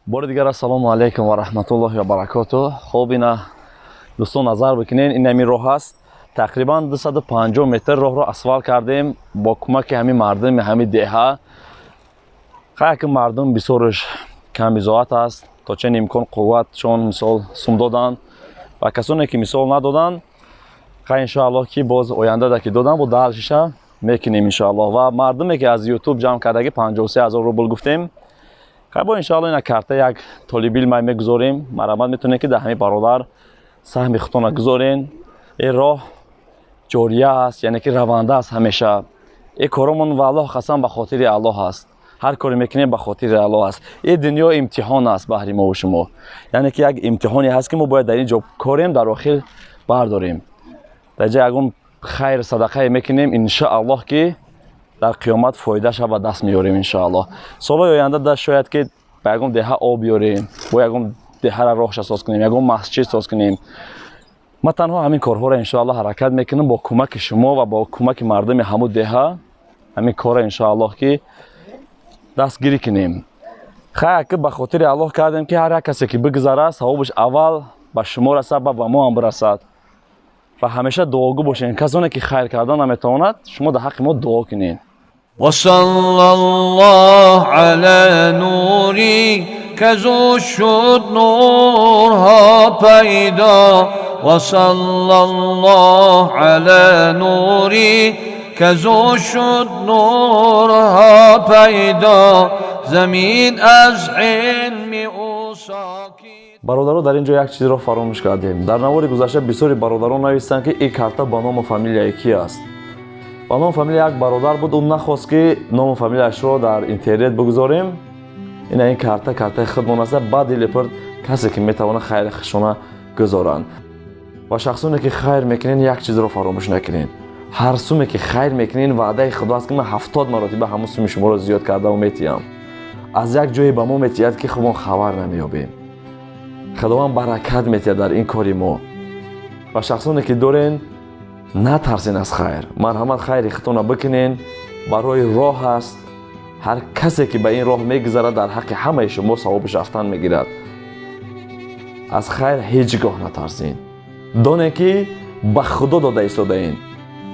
Бори дигар ассалому алайкум ва раҳматуллоҳи ва баракоту. Хоб, ина, дӯстон, назар бикунед, ин ҳамин роҳ аст. Тақрибан 250 метр роҳро асфалт кардем бо кӯмаки ҳамин мардуми ҳамин деҳа. Хай, ки мардум бисёрш камбизоат аст, то чен имкон қувватшон, мисол, сум доданд ва касоне ки, мисол, надоданд, хай, иншоаллоҳ, ки боз ояндада ки доданд, бо дальше мекунем, иншоаллоҳ. Ва мардуме ки аз Ютуб ҷамъ кардаги 53 ҳазор рубл гуфтем, хай, бо иншоаллоҳ ина карта як толибилмай мегузорем. Марҳамат, метавонед, ки дар ҳамин бародар саҳми худтона гузорен. Ин роҳ ҷория аст, яъне ки раванда аст ҳамеша. Ин коромон, валлоҳ қасам, ба хотири Аллоҳ аст. Ҳар коре мекунем, ба хотири Аллоҳ аст. Ин дунё имтиҳон аст баҳри мову шумо, яъне ки як имтиҳоне ҳаст, ки мо бояд дар ин ҷо корем, дар охир бардорем. Дар ҷа ягон хайр садақае мекунем, иншоаллоҳ, ки дар қиёмат фоидаша ба даст меорем, иншоаллоҳ. Солҳои оянда да шояд ки ба ягон деҳа об биёрем, бо ягон деҳара роҳша соз кунем, ягон масҷид соз кунем. Ман танҳо ҳамин корҳоро, иншоаллоҳ, ҳаракат мекунам. Бо кӯмаки шумо ва бо кӯмаки мардуми ҳамун деҳа ҳамин корро, иншоаллоҳ, ки дастгирӣ кунем. Хай, ки ба хотири Аллоҳ кардем, ки ҳар як касе ки бигузарад, савобаш аввал ба шумо расад, ба мо ҳам бирасад. Ва ҳамеша дуогӯ бошед. Касоне ки хайр кардан наметавонад, шумо дар ҳаққи мо дуо кунед. وصلى الله على نوري کزو شد نورها پیدا، وصلى الله على نوري کزو شد نورها پیدا، زمین از علم او ساکت. Бародаро, дар ин ҷо як чизро фаромӯш кардем. Дар навори гузашта бисёри бародарон навистанд, ки ин карта ба ному фамилияи ки аст. Ба ному фамилия як бародар буд, ӯ нахост, ки ному фамилияшро дар интернет бигузорем. Ина, ин карта картаи худмон аст. Ба дили пур касе ки метавонад, хайри хушона гузоранд. Ва шахсоне ки хайр мекунед, як чизро фаромӯш накунед: ҳар суме ки хайр мекунед, ваъдаи Худо аст, ки ман 70 маротиба ҳамун суми шуморо зиёд кардаву метиҳам. Аз як ҷое ба мо метиҳад, ки худмон хабар намеёбем. Худованд баракат метиҳад дар ин кори мо. Ва шахсоне ки дорен, натарсен аз хайр, марҳамат, хайри худтона бикунен. Барои роҳ аст. Ҳар касе ки ба ин роҳ мегузарад, дар ҳаққи ҳамаи шумо савобиш рафтан мегирад. Аз хайр ҳеҷ гоҳ натарсен. Доне ки ба Худо дода истодаен,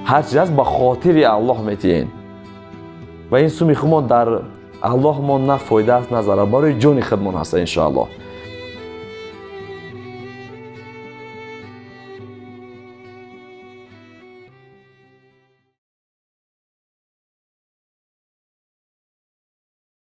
ҳар чиз аст, ба хотири Аллоҳ метиҳен. Ва ин суми худмон дар Аллоҳ мо на фоида аст, на зарар, барои ҷони худмон ҳаста, иншоаллоҳ.